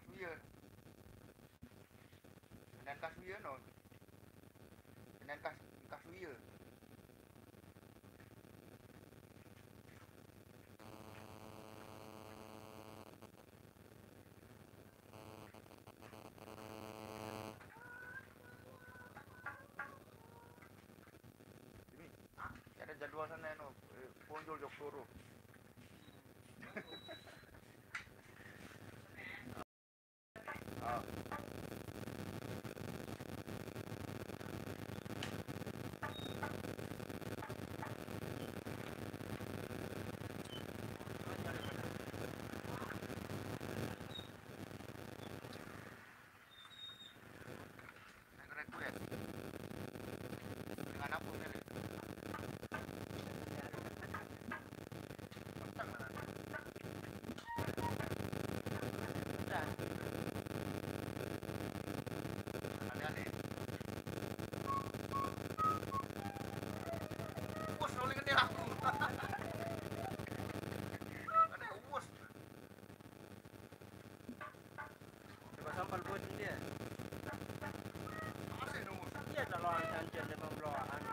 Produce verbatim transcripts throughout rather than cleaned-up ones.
Suye. Kenen kas suye no. Kenen kas, kas suye. Ini, ada jadwal sana no, eh, punjul jok suruh. Coba sampal buat dia. Iya, kalau orang cancel dia membawa anu.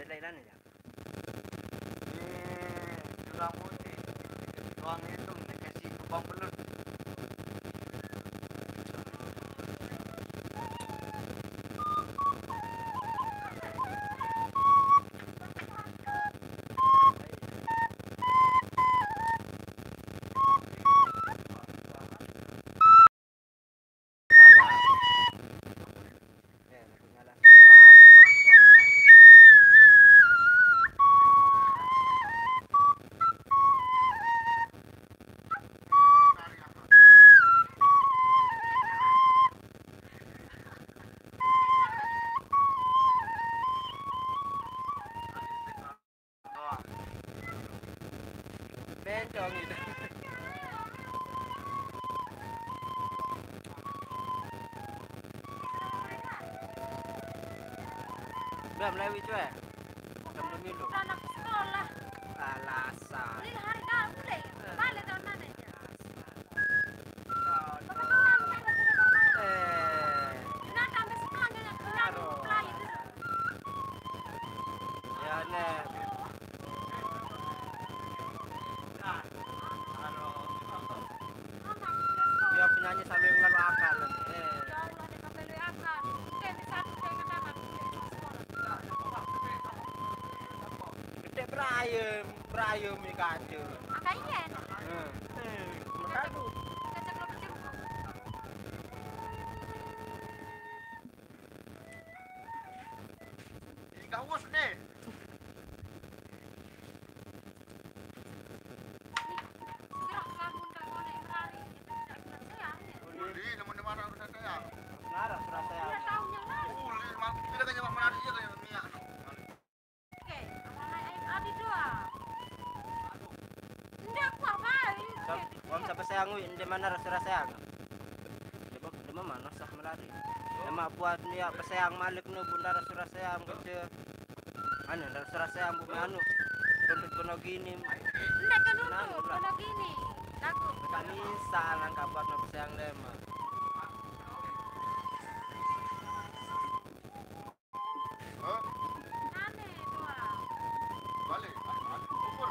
Beda ilan ya? Ini juga putih. Tuang itu dikasih kubang belut. Bencong itu. Belum lewat itu ya? Belum demilu. Anak sekolah. Alasan. Ini hari dah boleh. Balik tahun mana ya? Eh. Ya, nek. Dia penyanyi selalu yang lalu akal. Eh. Gede Brian, Brian mi kaca. Angka iya. Eh. Eh, mereka tuh. Ih, gawes deh. Uli, namun di mana harus saya? Ngarah surat saya. Uli, mak, kita kan nyawa menari, iya, kayak Mia. Oke, sama naik Adi dua. Ndak kuah bae. Wam siapa saya ngui, di mana rasa-rasa yang? Dia mah, dia mah mana sah melari. Dia mah buat dia peseang malik nu bunda rasa-rasa yang kecil. Anu, rasa-rasa yang bu anu. Tuntut kono gini. Ndak kan tuntut kono gini. Takut. Kami salah kabar nu peseang dia mah. Hah? Aneh doang. Balik, anu, anu, kubur.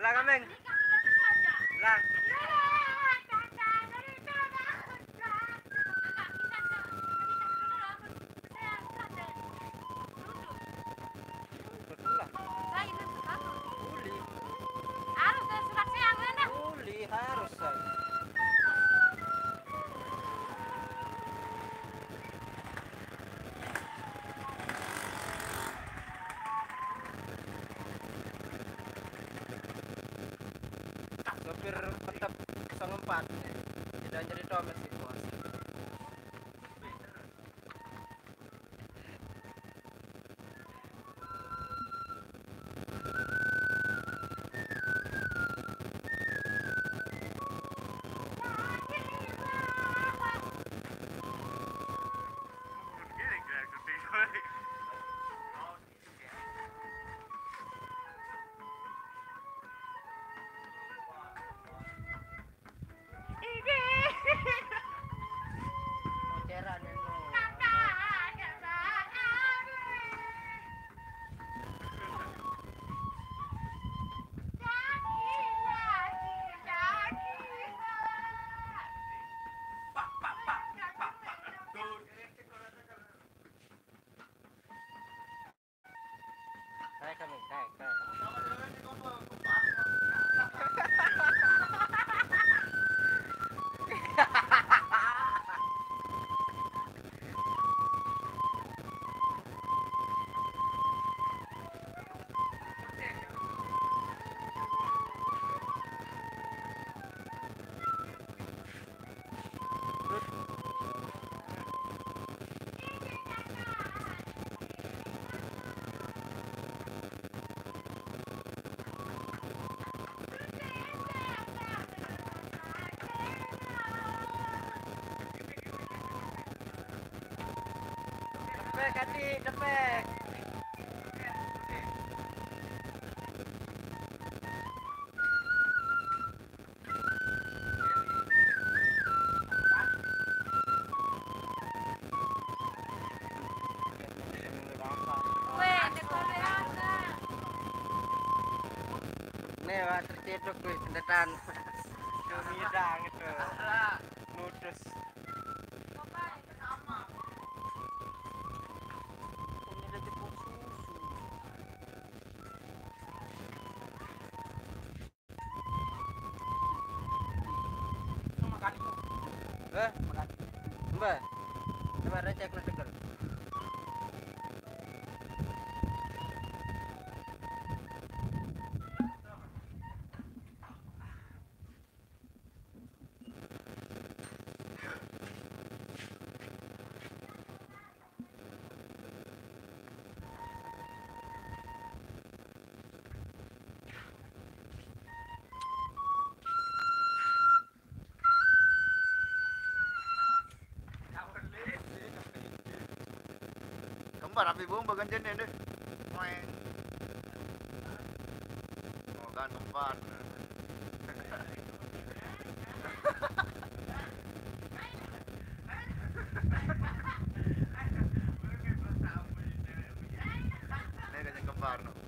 Lah, Kameng. Lah. Betul lah. Uli. Harus ada surat seang, mana? Uli, harus, say. Sopir tetep kosong empat nih. Tidak jadi Thomas di bos. Tarik kami, tarik, tarik. Depek, Adi, depek. Nih, Pak, terciduk, wih, kendetan. Cumi dang itu. Nudus. Ini ada jepun susu. Eh? Mbak, coba recek lu denger. Kembar api bung bagan jene deh. Weng. Oh, kan kembar. Ini kan kembar, no. Oh.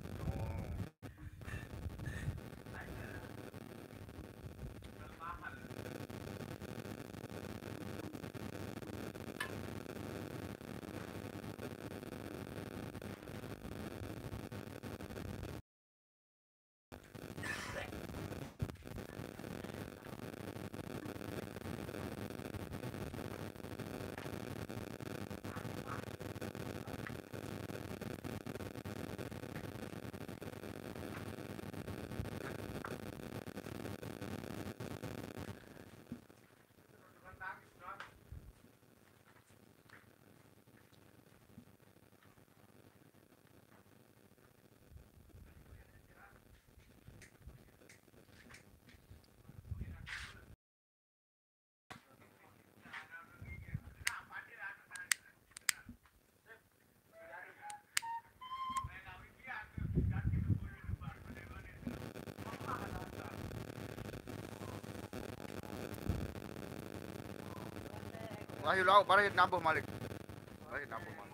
Tahi lau, baru nabuh malik. Baru nabuh malik.